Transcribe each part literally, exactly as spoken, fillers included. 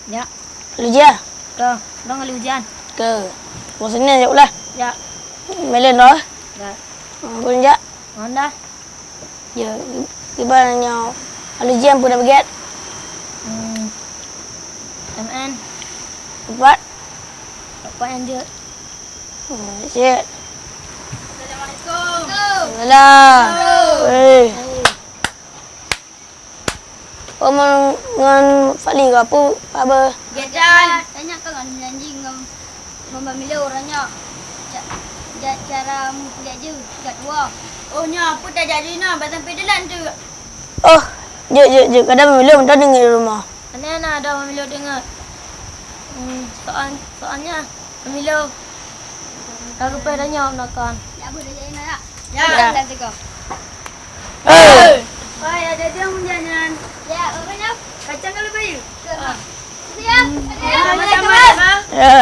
Ya. Aleuh ujian? Ka, dong aleuh ujian. Ka. Boh sinan jak ulah. Ya. Meulen roh. Ya. Ngon jak. Ngon dah. Ya, kiban nyoe aleuh ujian peue na peugét? Hmm. M N. Empat. Empat yang jeuet. Hmm, siap. Assalamualaikum. Salam. Halo. Eh. Halo. Omong ngon Fadli kah, peue haba? Getan. Tanya kah ngon janji ngon, ngon Bang Milo uroe nyoe. Ca-, ja-, cara meupeugét jeuet, peugét dua. Oh, nyoe peue tajak jinoe, bah sampai dalam tu. Oh, jeuet, jeuet, jeuet. Kadang Bang Milo meudeungoe di rumoh. Aneh na ada Bang Milo deungoe. Hmm, soal, soalnya Milo. Ka geupeutanyoe meunakon. Ya, boleh jadi nak. Ya. Ya. Dah tiga. Eh. Wah, ya, jadi yang hujan nyan. Ya, apa nyo? Kacang kalau bayu. Ke. Ah. Ya. Ya, sama-sama. Ya.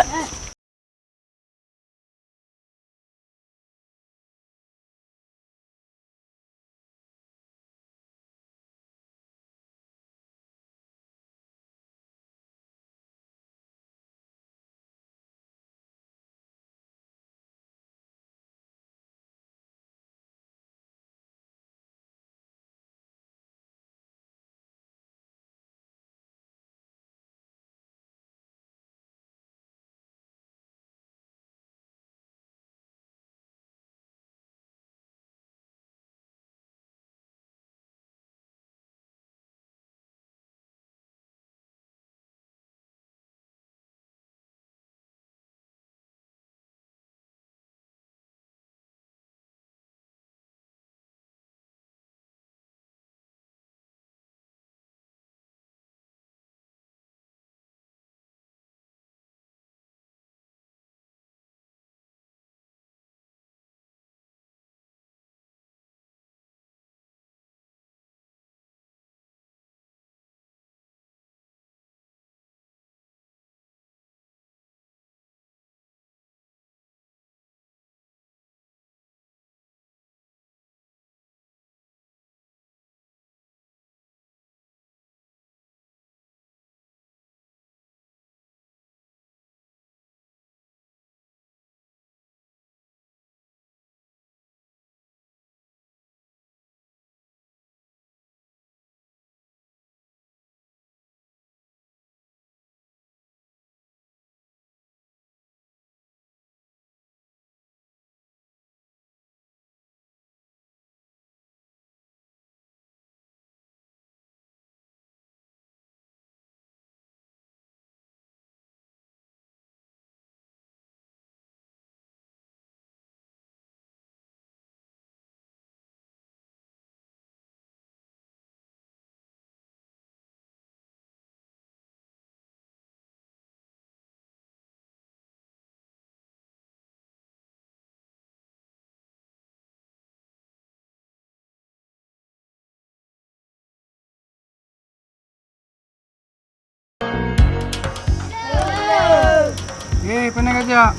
Eh, pane kajak?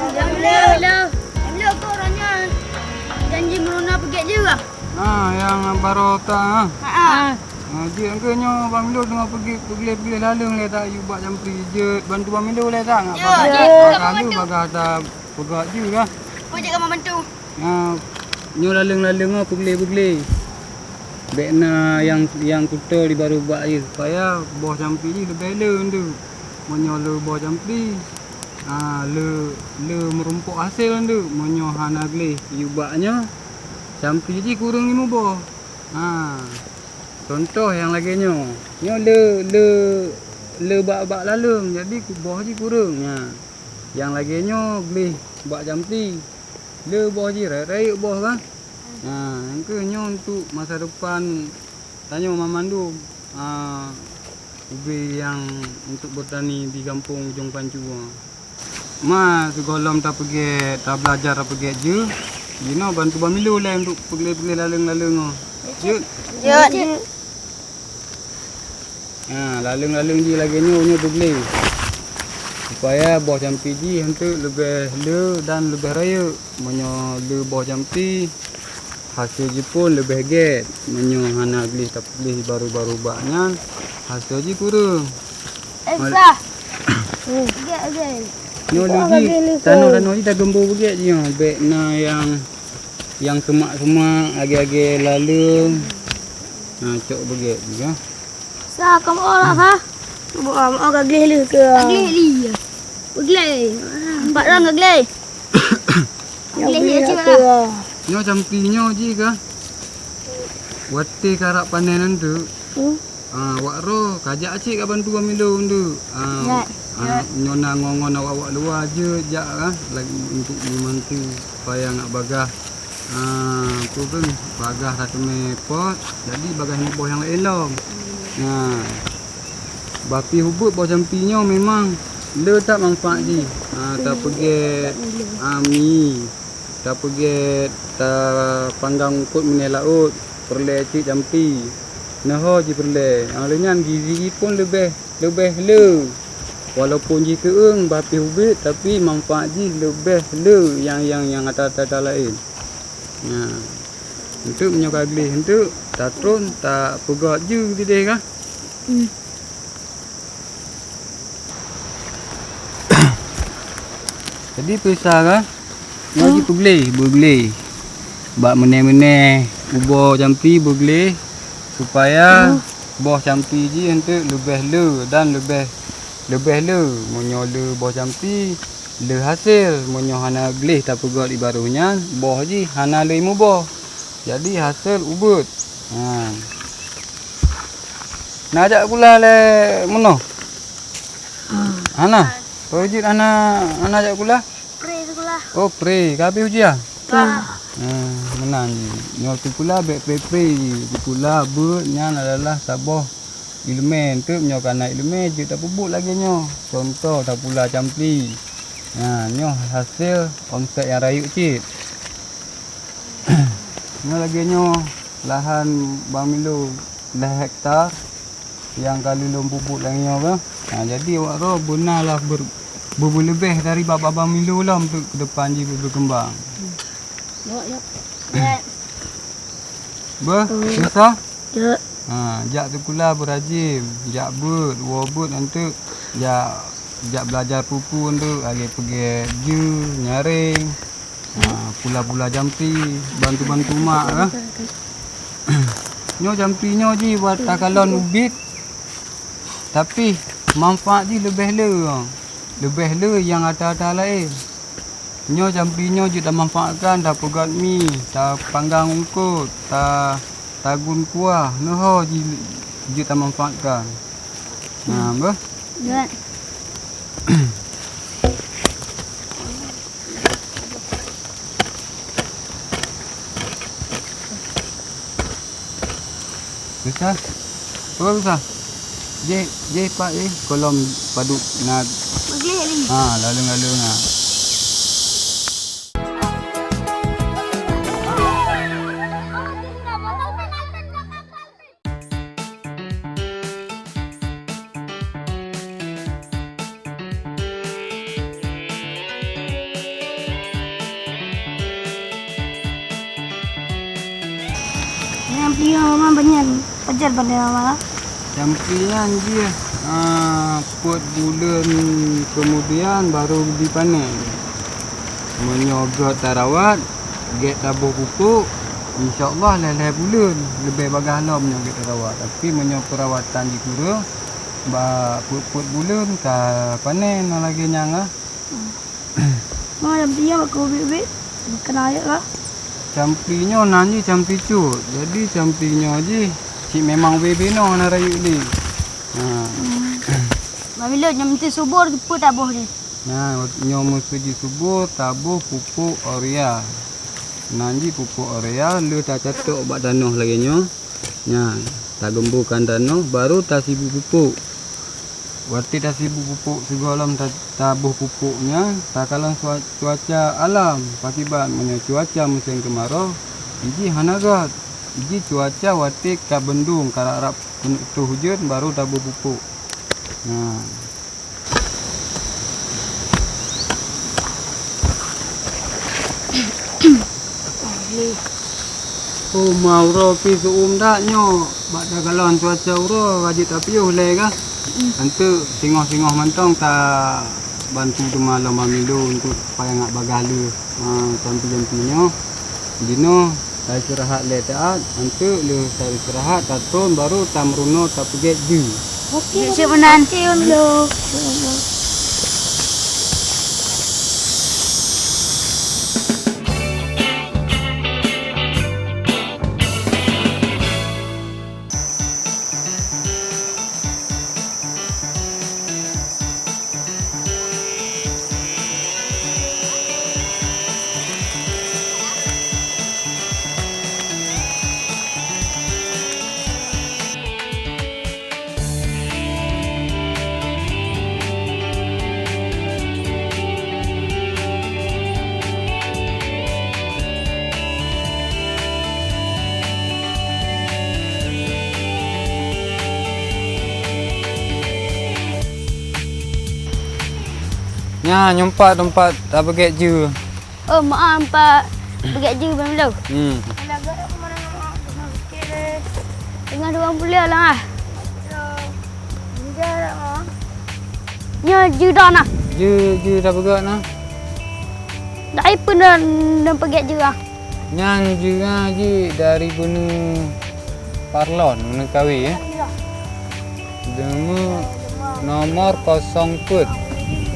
Alhamdulillah. Alhamdulillah, kok uroe nyoe janji meurona peugét jeuet kah? Ah, nyang baroe ta, ah. Ha. Ah, jeuet keuh nyoe Bang Milo teungoh peugét, peugleh-peugleh laleueng lé ta yue bak Jampri. Jeuet bantu Bang Milo lé ta, nggak? Jeuet, bagah, jeuet. Bagah lé, bagah ta peugah jeuet kah. Kok jeuet ka bantu? Nyoe, nyoe laleueng-laleueng nyoe peugleh-peugleh. Bèk na nyang, nyang kuto di baroe bak jih, supaya boh Jampri jih leubeh le nteuk. Meunyoe le boh Jampri, ah, le, le meurumpok hasé nteuk. Meunyoe hana gleh yue bak nyoe, Jampri jih kureueng limong boh. Ah, contoh nyang lagèe nyoe. Nyoe le, le, le bak-bak laleueng, jadi ku-, boh jih kureueng. Nyan. Nyang lagèe nyoe gleh bak Jampri. Le boh jih, rayeuk-rayeuk boh kan? Ha, nyang keuh nyoe untuk masa depan tanyoe banmandum, ha, ubé nyang untuk beutani di gampông Ujong Pancu nyoe. Ma sigohlom tapeugèt, tabelajar tapeugèt jeuet, jinoe bantu Bang Milo lé untuk peugleh-peugleh laleueng-laleueng nyoe. Jeuet. Jeuet. Ha, laleueng-laleueng jih lagèe nyoe, nyoe peugleh. Supaya boh Jampri jih eunteuk leubeh le dan leubeh rayeuk. Meunyoe le boh Jampri, hasé jih pun leubeh gèt. Meunyoe hana gleh tapeugléh baroe-baroe bak nyan, hasé jih kureueng. Eh, Sah. Gek, gek. Nyoe lagi, tanoh-tanoh jih tageumbô beugét jih nyoe. Bèk na nyang, nyang seumak-seumak, agé-agé laleueng. Nah, cok beugét jih, ya. Sa, kamoe lah, sa. Kamoe, kamoe ka gleh lé keu. Ka gleh lé. Beugleh. Empat orang ka gleh. Gleh lé cit lah. Nyoe jampi nyoe jih kah? Watèe karap panen nyan tu. Hmm. Ah, wak roh, kajak cit ka bantu bamilo tu. Ah, nyoe na ngon-ngon awak-awak luwa jeuet jak kah, lagi untuk membantu supaya ngak bagah. Ah, peue kheun, bagah tateumé pot, jadi bagah meuboh nyang laén lom. Nah, bah pih ubeuet boh jampi nyoe memang le that manfaat jih. Ah, tapeugét, ah, mi, tapeugét, tapanggang eungkôt meuneh laôt, peureulèe cit jampi. Neuho jipeureulèe. Ah, lheueh nyan gizi jih pun leubeh, leubeh le. Walaupun jikeueung bah pih ubit, tapi manfaat jih leubeh le nyang, nyang, nyang ata-ata laén. Nah, enteuk meunyoe ka gleh enteuk, tatron, tapeugöt jeue sideh kah. Hmm. Jadi peue sa kah? Nyoe jih peugleh, beugleh. Bak meuneh-meuneh ubo jampi beugleh supaya boh jampi jih enteuk leubeh le dan leubeh, leubeh le. Meunyoe le boh jampi, le hasé. Meunyoe hana gleh tapeugöt di barôh nyan, boh jih hana le muboh. Jadi hasé ubit. Ha. Na jak sikula lé meunoe? Hana. Peue jeuet hana, hana jak sikula? Pre sikula. Oh, pre. Ka habéh ujian? Ka. Ha, meunan jih. Nyoe sikula bèk pre-pre jih. Sikula beuet nyan adalah saboh ileumèe. Enteuk nyoe ka na ileumèe jeuet tapeubuet lagèe nyoe. Contoh tapula campli. Ha, nyoe hasé omset nyang rayeuk cit. Nyoe lagèe nyoe lahan bamilo lhèe hektar nyang ka lheueh lôn pupuk lagèe nyoe kah. Ha, jadi awak droe beuna lah ber-, beubeuleubeh dari bak bamilo lom keu depan jih beukeumbang. Beuh, susah? Ha, jak sikula beurajin, jak beuet, woe beuet enteuk, jak, jak beulajar peue-peue enteuk, lagèe peugèt jeue, nyaréng, ha, pula-pula jampi, bantu-bantu mak kah. Nyoe jampi nyoe jih takalon ubit, tapi manfaat jih leubeh le, leubeh le nyang ata-ata laén. Nyoe jampi nyoe jeuet tamanfaatkan, tapeugöt mi, tapanggang eungkôt, ta-, tagun kuah, neuho jih jeuet tamanfaatkan. Nah, beuh. Bisa? Apa bisa? Jih, jih pak jih kolom paduk ngat. Beugléh ni. Ha, lalu-lalu ngat. Nyang piôh mama banyak pajan pada mama. Nyang piôh nyan jih, ah, peuet buleuen keumudian baru jipanen. Meunyoe göt tarawat, gét taboh pupuk, insya Allah lhèe-lhèe buleuen leubeh bagaih lom nyoe gét tarawat. Tapi meunyoe peurawatan jikureueng, bak peuet-peuet buleuen ka panen lagèe nyan lah. Ma nyang piôh bak ubit-ubit, keunan ayeuek lah. Campli nyoe nan jih campli cut. Jadi campli nyoe jih cit memang ubé-ubé nyoe hana rayeuk lé. Ha. Hmm. Bak milot nyang meusti subur peue taboh jih. Nah, nyoe meuseuti subur taboh pupuk urea. Nan jih pupuk urea le tacatok bak tanoh lagèe nyoe. Nyan, tageumbôkan tanoh, baru tasibu pupuk. Watèe tasibu pupuk sigohlom ta-, taboh pupuk nyan, takalon cua-, cuaca alam pakiban. Meunyoe cuaca musém keumaroh, jih hana göt. Jih cuaca watèe ka beundông, ka rab-rab keuneuk troh ujeuen, baru taboh pupuk. Nah. Oh, ma uroe pih seuuem that nyoe. Bak takalon cuaca uroe ka jeuet tapiôh lé kah? Eunteuk singoh-singoh mantong tabantu teuma lom bak milu eunteuk supaya ngat bagaih lé, ha, jampi-jampi nyoe. Jinoe taistirahat lé taat, eunteuk lheueh taistirahat, taton baru tameurunoe tapeugét jeu. Oke, Cik Meunan. Oke, Om Lo. Nyan, nyoe pat teumpat tapeugét jeu. Oh, meu'ah, teumpat peugét jeu ban lôn. Hmm. Teungoh dua puluh lah, ah. Nyoe jeu dah na. Jeu, jeu tapeugét na. Dari peue na, na peugét jeu, ah? Nyan jeuet jih dari beuneu parlon, beuneu kawé, eh. Deungon nomor kosong peuet.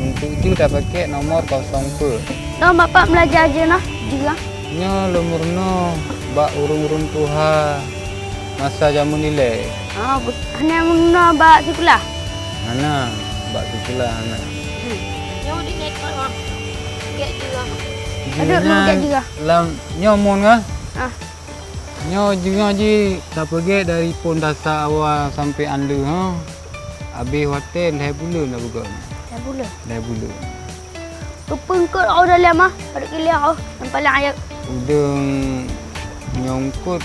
Untuk jeu tapakék nomor kosong peuet. Nyoe Bapak meulaja jeu na, jeu, ah. Nyoe lôn meurunoe bak ureuëng-ureuëng tuha masa jameun ilée. Ah, hana meurunoe bak sikula? Hana, bak sikula hana. Hmm. Nyoe di net, Mak. Gét jeu, ah. Aduh, mau gét jeu, ah. Lam Nyoe mon ka? Ah. Nyoe jeuet jih tapeugét dari phon tasak awai sampoe 'an lheueh, ha. Abéh watée lhée buleuen tapeugét. Lhée buleuen? Lhée buleuen. Keupeue eungkôt 'oh dalam, ah? Padub kilia 'oh, nyang paleng rayeuk. Udeueng nyoe eungkôt.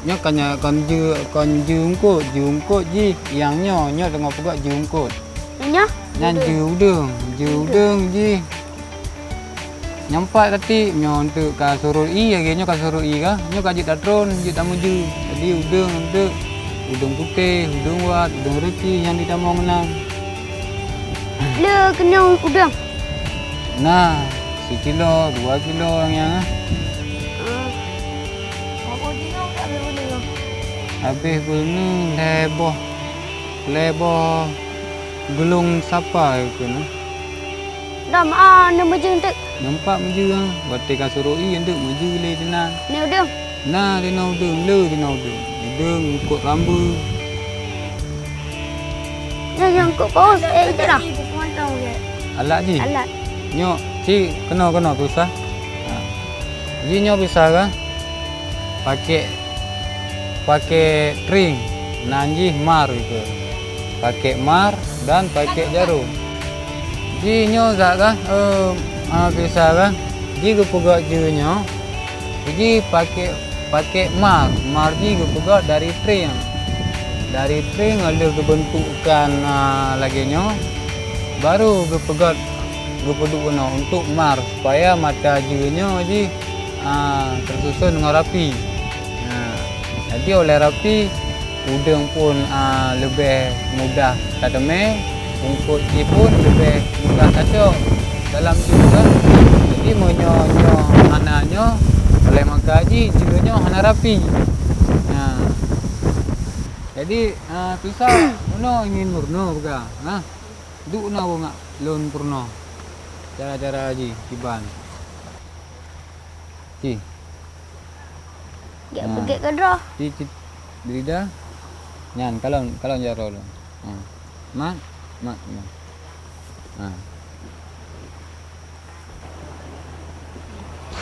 Nyoe kan, kon jeu, kon jeu eungkôt, jeu eungkôt jih nyang nyoe, nyoe teungoh peugét jeu eungkôt. Nyoe? Nyan jeu udeueng, jeu udeueng jih. Nyang pat kati, nyoe eunteuk ka surot ié lagée nyoe ka surot ié ka. Nyoe ka jeuet tatron, jeuet tameujeue. Jadi udeueng eunteuk, udeueng putéh, udeueng wat, udeueng reucih nyang jitamong meunan. Le keunong udeueng? Na, sikilo, dua kilo nyang nyan. Ah. Habéh buleuen lhée boh, lhée boh geulong sapa keunoe. Dam, ah, neumeujeue eunteuk. Nampak meujeue, ah. Watée ka surot ié eunteuk meujeue lé sinan. Ni udeueng? Na, di na udeueng, le di na udeueng. Udeueng, eungkôt rambu. Nyoe, nyoe eungkôt paus, eh, itu dah. Alat jih? Alat. Nyoe, ci, keunoe, keunoe, pulsa. Ha. Ji nyoe pulsa ka? Pakék, pakék tring, nan jih mar gitu. Pakék mar dan pakék jarum. Ji nyoe zat ka, eh, ah, pulsa ka? Ji geupeugét jih nyoe. Ji pakék, pakék mar, mar ji geupeugét dari tring. Dari tring lheueh geubeuntuk kan, ah, lagée nyoe, baru geupeugét, geupeuduek keunoe untuk mar, supaya mata jih nyoe jih ah, teususun ngon rapi. Nah, jadi oleh rapi, udeueng pun, ah, leubeh mudah tateumé, eungkôt jih pun leubeh mudah tacok dalam jih kan. Jadi meunyoe nyoe hana nyoe, oleh maka jih jih nyoe hana rapi. Nah, jadi, ah, susah meunoe ingin meurunoe peugah. Nah, duek na wong lôn peurunoe cara-cara jih kiban. Ci. Gét peugét keudroe. Ci, ci, Brida. Nyan, kalon, kalon jaroe lôn. Ha. Mat, mat, mat. Ha.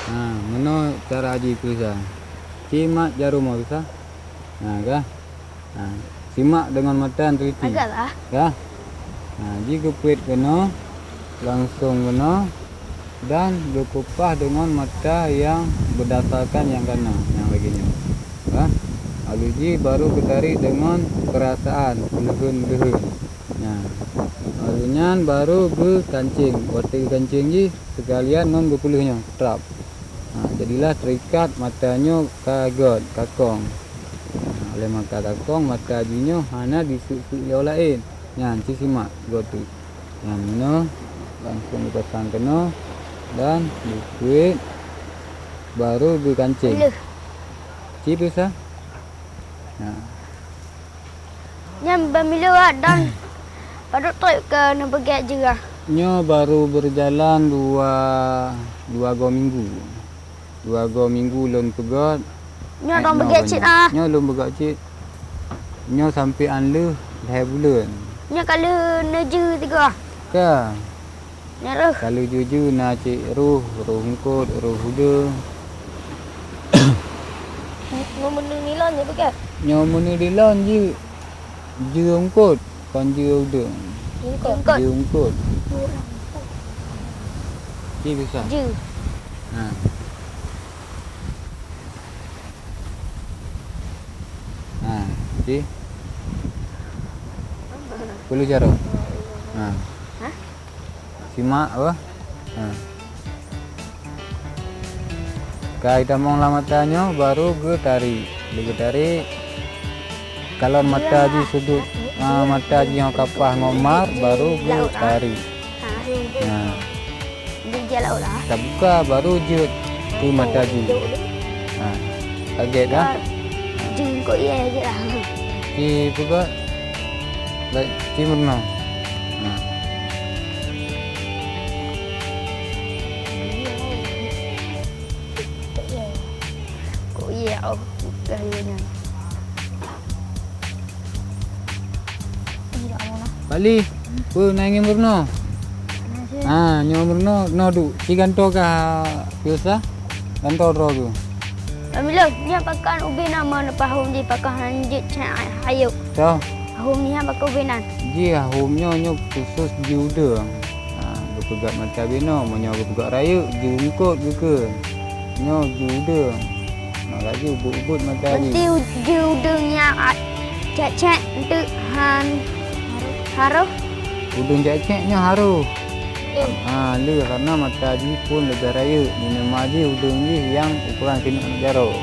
Ha, meunoe cara jih peuriksa. Ci mat jaroe mo peuriksa. Ha, ka. Ha, simak deungon mata teliti. Agak lah. Ya. Ha, ji geupeuet keunoe, langsong keunoe, dan geupeupah deungon mata nyang beudasarkan nyang kana, nyang lagée nyoe. Ya. Lalu ji baru geutarik deungon peurasaan, peuleuheun-peuleuheun. Ya. Lalu nyan baru geukanceng. Watée geukanceng jih, Sikalian ngon geupeuleueh nyoe, trap. Ha, jadilah teuikat mata nyoe ka gét, ka kong. Ha, oleh maka ka kong, mata jih nyoe hana jiseuk-seuk lé ureuëng laén. Nyan, ci simak goe teuk. Nyan, meunoe, langsung geupasang keunoe dan geukeuet, baru geukanceng. Lheuh. Ci peue sa? Nah. Nyan bak milu ah dan padub trép keu neupeugét jih ah. Nyoe baru beujalan dua, dua goe minggu. Dua goe minggu lôn peugét. Nyoe lôn peugét cit ah. Nyoe lôn peugét cit. Nyoe sampoe 'an lheueh lhèe buleuen. Nyoe ka lheueh neujeuet tiga. Ka. Nyoe rôh. Ka lheueh jeuet-jeuet na cit rôh, rôh eungkôt, rôh udeueng. Nyoe meuneu nilon nyoe peugét. Nyoe meuneu nilon jeuet. Jeuet eungkôt, kon jeuet udeueng. Eungkôt. Jeuet eungkôt. Ci peue sa? Jeuet. Ha. Ha, ci. Peuleueh jaroe. Ha. Hah? Simak, oh. Ha. Ka itamong lam mata nyoe baru geutarék. Lé geutarék, kalon mata jih sudut, ah, mata jih nyoe kapah ngon mak, baru geutarék. Ha. Tabuka baru jeuet keu mata jih. Ha. Lagèe dah. Jeuet keu ie jeuet lah. Ci peugah. Baik, ci meurunoe. Nah. Kok iya, oh, bukan iya nyan. Pak Li, peue na ingin meurunoe? Ha, nyoe meurunoe, noe duek. Ci gantoe ka piôh sa? Gantoe droe geuh. Alhamdulillah, nyan pakon ubé na meuneupah hom jih pakon han jeuet cak hayok. Toh. Hom nyan pakon ubé nan. Jih hom nyoe, nyoe khusus jeuet udeueng. Ha, geupeugöt mata binoe, meunyoe geupeugöt rayeuk, jeuet eungkôt geukeue. Nyoe jeuet udeueng. Maka jih ubeuet-ubeuet mata jih. Berarti u-, jeuet udeueng nyan a-, cek-cek enteuk han harôh. Udeueng cek-cek nyoe harôh. Ha, le karena mata jih phon leubeh rayeuk, meunyoe ma jih udeueng jih nyang ukuran sineuk aneuk jaroe.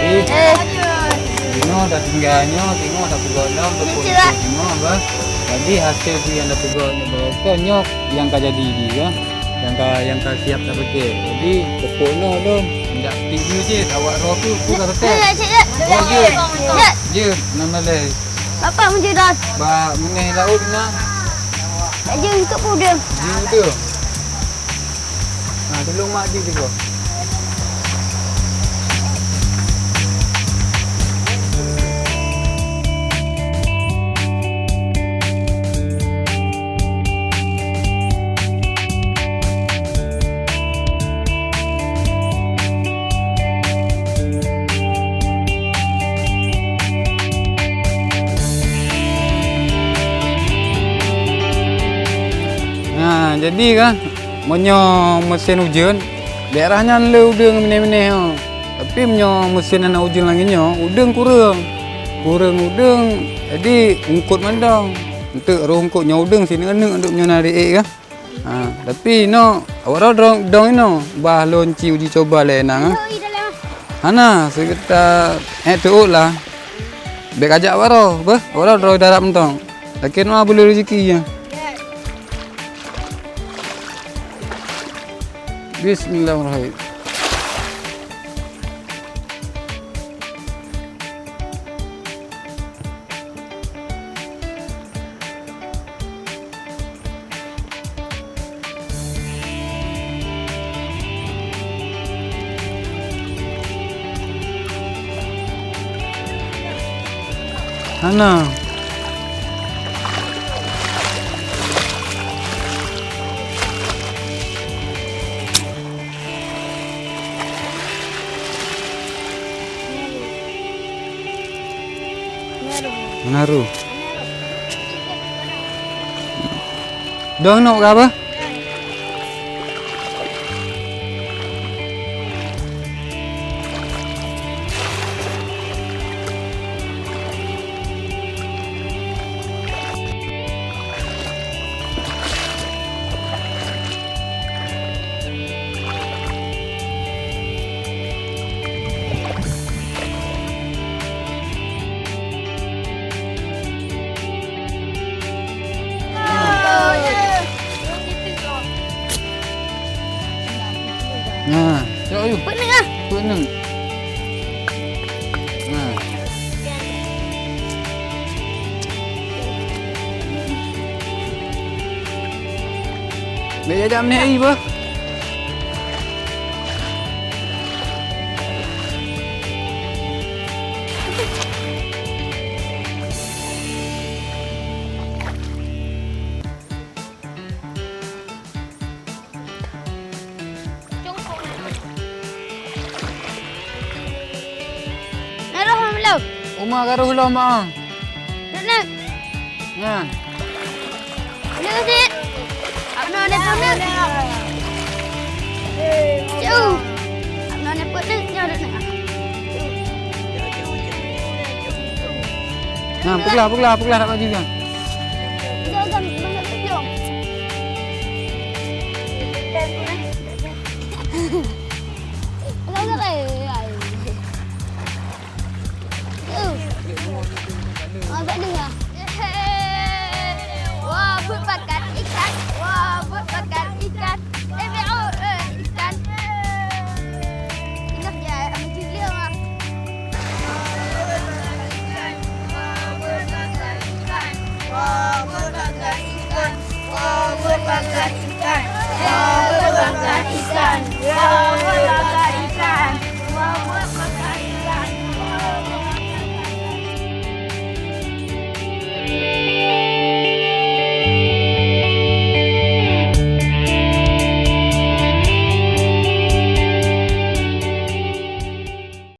Jadi, eh, inoe dah tinggai nyoe, tengok dah pukul enam, pukul lima, bah. Jadi, hasil jih nyang tapeugot nyoe baroe nyoe nyang ka jadi jih, kan? Nyang ka, nyang ka siap tapakai. Jadi, pokok nyoe lom, jak tibu jih, awak roh tu, bukan setek. Ya, cik, ya. Oh, ya. Ya. Ya, nama leh. Bapak meunjeuet dah. Ba, meneh laut na. Tak jeuet ke pudeng? Jeuet tu. Ha, tulông mak jih sigoe. Ha, jadi kan, meunyoe musim ujeuen, daerah nyan le udeueng binéh-binéh nyoe. Tapi meunyoe musim hana ujeuen lagèe nyoe, udeueng kureueng. Kureueng udeueng, jadi eungkot mantong. Enteuk roh eungkot nyoe udeueng sineuk-neuk untuk meunyoe na riék kan. Ha, tapi inoe, awak droe dong, dong inoe, bah lôn ci uji coba lé nang, ah. Hana, seukira, eh, teuôt lah. Bèk kajak awak droe, beuh, awak droe droe darat mantong. Lakèe nyoe beuleueh rezeki nyan. Bismillahirrahmanirrahim. Hana. Meunarô. Dong nok ka apa? Nah, cok, yuk. Peuneueng ah. Peuneueng. Nah. Bèk jajak meunéh ié beuh. Na roh lom. Uma ka roh lom, Bang. Neuk, neuk. Nyan. Neuk, Cik. Abang neuk, neuk. Cik, uh. Abang neuk, neuk. Nyoe, neuk, neuk. Nah, peuglah, peuglah, peuglah, tak maju, Bang. Jom, jom, jom, jom. Wah, buet pakan ikan. Wah, buet pakan ikan. Eh, oh, eh, ikan. Ingat ya, sama juga, Wak.